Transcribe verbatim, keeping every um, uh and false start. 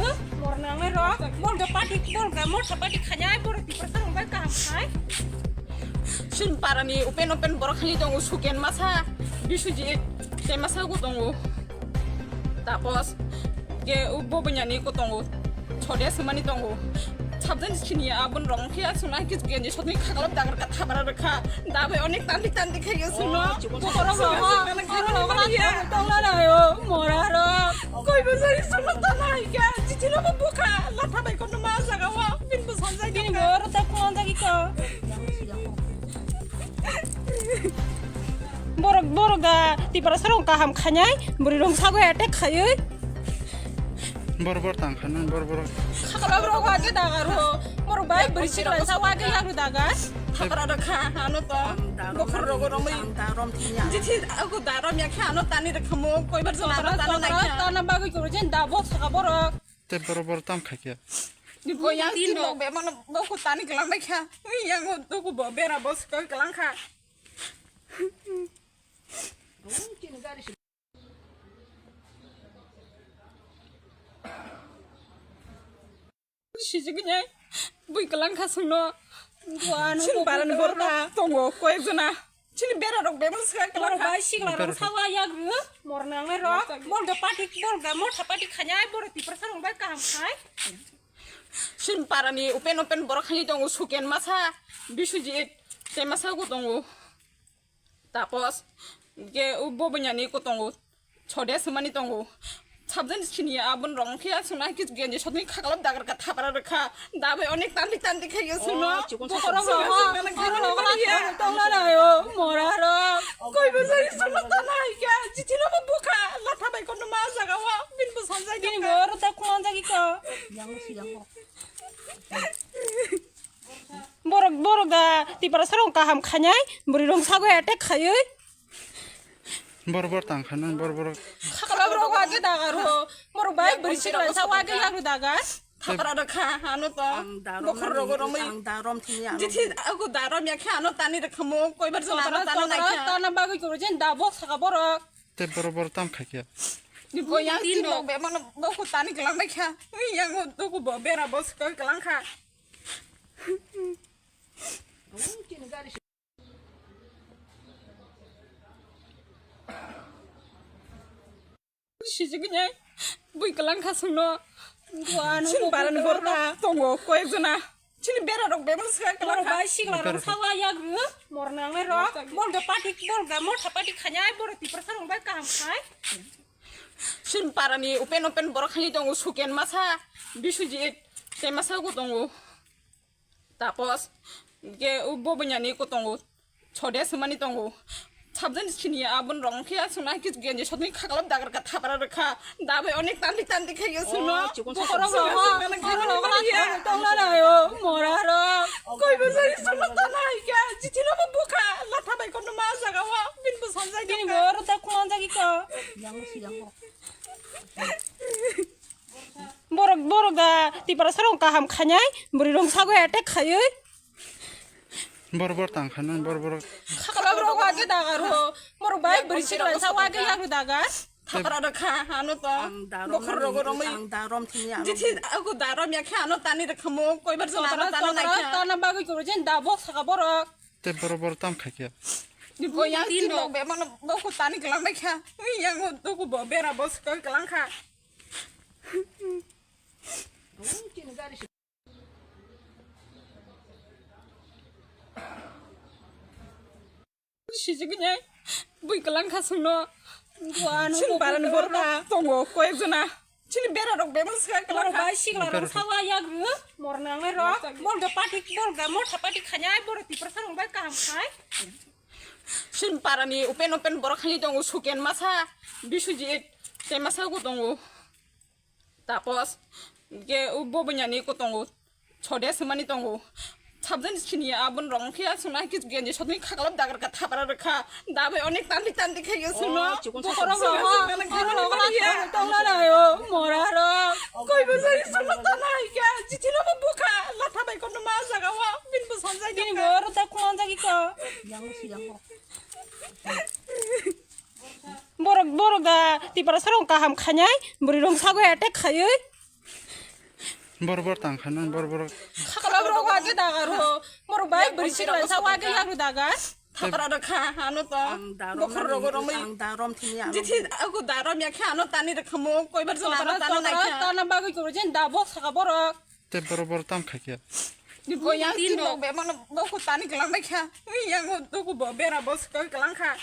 Huh? Mor nangnai rok. Mor do party, mor ga, mor sa party khanya, mor Tiprasa rok bai kaham khai. Sin parani open open borok khani tongo, Suken masa, Biswajit, tei masa ko tongo. Tapos, ke ubo banyani ko tongo. Chode semani tongo. Sabjani sini abon rong khe asuna kis genji sotni khaklap dagar ka thabara rwkha. Dabai onek tanti tanti khayo suno. Borok rok, borok rok, tongla nayo, mora rok. Koi bo sari suno tanai kya, chichino bo bukha, latha bai kono ma jaga wa, bin bo sanjai kini bo rota kuan jagi ko. Borok, borok da, Tiprasa rok kaham khanyai, bwrwi rok sago attack khayoi. Bor bor tang kha nang, bor bor. Khakala borok wa ke dagar ho. Borok bai bwrwi sikla sa wa ke yaru dagar. Thapra rok kha, ano to. Bokhor rok romwi. Jithi aku darom ya kha, ano tani rok khamo, koi bar jala ano tani nai kha. Tana bagwi koro jen da bok saka borok. Te bor bor tam kha kya. Ni bo yang tin rok be mano bokhor tani kelang bai kha. Yang o duku bo bera bos ko kelang kha. Sijigini bui kelang kha sungno. Sin paran borok tongo koyek jona. Chini bera rok bebel saka kelang kha. Bai sikla rok sawa yak ru. Mor nangnai rok. Mor do party, mor ga mor sa party khanya, mor Tiprasa rok bai kaham khai. Sin parani open open borok khani tongo, Suken masa, Biswajit, tei masa ko tongo. Tapos, ke u bobonyani ko tongo, chode semani tongo. Sabjani sini abon rong khe asuna kis genji sotni khaklap dagar ka thapara rwkha. Dabai onek tanti tanti khayo suno. Bokhorok rok, bokhorok rok, tongla nayo, mora rok. Koi bo sari suno tanai kya, chichino bo bukha, latha bai kono ma jaga wa, bin bo sanjai kini bo rota kuan jagi ko. Borok, borok da Tiprasa rok kaham khanyai, bwrwi rok sago attack khayoi. Bor bor tang kha nang, bor bor. Khakala borok wa ke dagar ho. Borok bai bwrwi sikla sa wa ke yaru dagar. Thapra rok kha, ano to. Bokhor rok romwi. Jithi aku darom ya kha, ano tani rok khamo, koi bar jala ano tani nai kha. Tana bagwi koro jen da bok saka borok. Te bor bor tam kha kya. Ni bo yang tin rok be mano bokhor tani kelang bai kha. Yang o duku bo bera bos ko kelang kha. Sijigini bui kelang kha sungno. Sin paran borok tongo koyek jona. Chini bera rok bebel saka kelang kha. Bai sikla rok sawa yak ru. Mor nangnai rok. Mor do party, mor ga mor sa party khanya, mor Tiprasa rok bai kaham khai. Sin parani open open borok khani tongo, Suken masa, Biswajit, tei masa ko tongo. Tapos, ke u bobonyani ko tongo, chode semani tongo. Sabjani sini abon rong khe asuna kis genji sotni khaklap dagar ka thapara rwkha. Dabai onek tanti tanti khayo suno. Bokhorok rok, bokhorok rok, tongla nayo, mora rok. Koi bo sari suno tanai kya, chichino bo bukha, latha bai kono ma jaga wa, bin bo sanjai kini bo rota kuan jagi ko. Borok, borok da Tiprasa rok kaham khanyai, bwrwi rok sago attack khayoi. Bor bor tang kha nang, bor bor. Khakala borok wa ke dagar ho. Borok bai bwrwi sikla sa wa ke yaru dagar. Thapra rok kha, ano to. Bokhor rok romwi. Jithi aku darom ya kha, ano tani rok khamo, koi bar jala ano tani nai kha. Tana bagwi koro jen da bok saka borok. Te bor bor tam kha kya. Ni bo yang tin rok be mano bokhor tani kelang bai kha. Yang o duku bo bera bos ko kelang kha. Sijigini bui kelang kha sungno. Sin paran borok tongo koyek jona. Chini bera rok bebel saka kelang kha. Bai sikla rok sawa yak ru. Mor nangnai rok. Mor do party, mor ga mor sa party khanya, mor Tiprasa rok bai kaham khai. Sin parani open open borok khani tongo, Suken masa, Biswajit, tei masa ko tongo. Tapos, ke u bobonyani ko tongo, chode semani tongo. Sabjani sini abon rong khe asuna kis genji sotni khaklap dagar ka thapara rwkha. Dabai onek tanti tanti khayo suno. Bokhorok rok, bokhorok rok, tongla nayo, mora rok. Koi bo sari suno tanai kya, chichino bo bukha, latha bai kono ma jaga wa, bin bo sanjai kini bo rota kuan jagi ko. Borok, borok da Tiprasa rok kaham khanyai, bwrwi rok sago attack khayoi. Bor bor tang kha nang bor bor. Sakala bro wa ke daga ro. Moro bai beri sikla sa wa ke yaru daga. Thapra rokha ano to. Ang darom bokhor rogo romwi. Ang darom thini ano. Jiti aku darom ya kha ano tani rokha mo koi bar jona ano tani nai kha. Tana bagwi koro jen da bok saka borok. Te bor bor tam kha kya. Di boya tin lok be mano bok tani kelang bai kha. Wi yang to ku bo bera bos ko kelang kha.